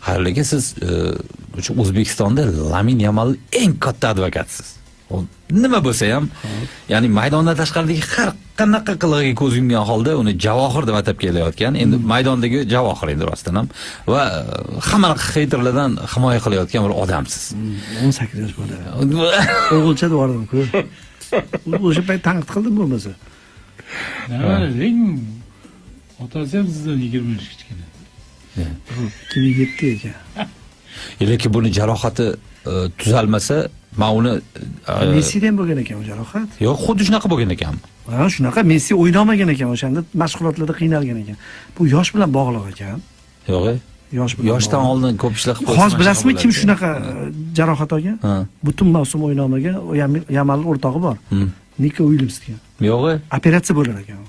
Xayrul aka, siz o'sha O'zbekistonda Lamin Yamal eng katta advokatsiz. U nima bo'lsa ham, ya'ni maydondan tashqaridagi har qanaqa qilig'iga ko'z yumgan holda uni javohir deb atab kelayotgan, endi maydondagi javohir endi rostdan ham va hamma xeyterlardan himoya qilayotgan bir odamsiz. 18 yosh bola. O'g'ilcha devordim-ku. O'sha payt tanqid qildim bo'lmasa. Nima deding? Otasi ham sizdan 20 yosh kichkina. 2007 ekan. Lekin buni jarohati tuzalmasa, man uni Messida ham bo'lgan ekan u jarohat. Yo'q, xuddi shunaqa bo'lgan ekanmi? Ha, shunaqa Messi o'ynolmagan ekan o'shanda, mashg'ulotlarda qiynalgan ekan. Bu yosh bilan bog'liq ekan. Yo'q, e? Yosh bilan Yoshdan bog'liq. oldin ko'p ishlar qilib qo'ysa Hozir mana bilasizmi shunaqa kim bo'ladi. shunaqa jarohat olgan? Ha. Butun mavsum o'ynolmagan, Yamalning o'rtog'i bor. Niko Uilyams degan. Yo'q, e? Operatsiya bo'lar ekan.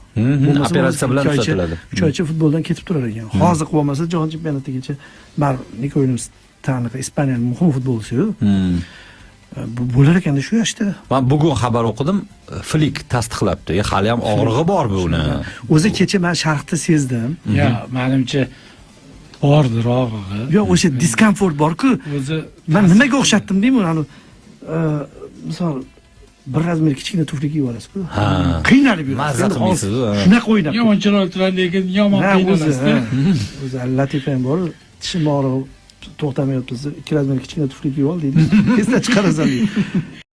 Bo'lmasa Operatsiya bilan 2 oycha- tuzatiladi. 3 oycha futboldan ketib turar ekan. Hozir qilib olmasa, jahon chempionatigacha baribir Niko Uilyams taniqli Ispaniyaning muhim futbolchisi-yu. Bu bo'lar ekanda shu yoshda. Man bugun xabar o'qidim, Flik tasdiqlabdi. Hali ham og'rig'i bor buni. O'zi kecha man sharhda sezdim. Ya, manimcha bordir og'rig'i. Yo'q, o'sha diskomfort bor-ku. O'zi Man nimaga o'xshatdim deyman, anu misol bir razmer kichkina tufli kiyib olasiz-ku. Ha. Qiynalib yurasiz. Mazza Endi hozir qilmaysiz, ha. shunaqa o'ynab. Yomon chiroyli turadi, lekin yomon Ha, o'zi, qiynalasiz. ha. O'zi Latifa ham bor, tishim og'rig'i to'xtamayapti, 2 razmer kichkina tufli kiyib ol deydi. Esdan chiqarasan deydi.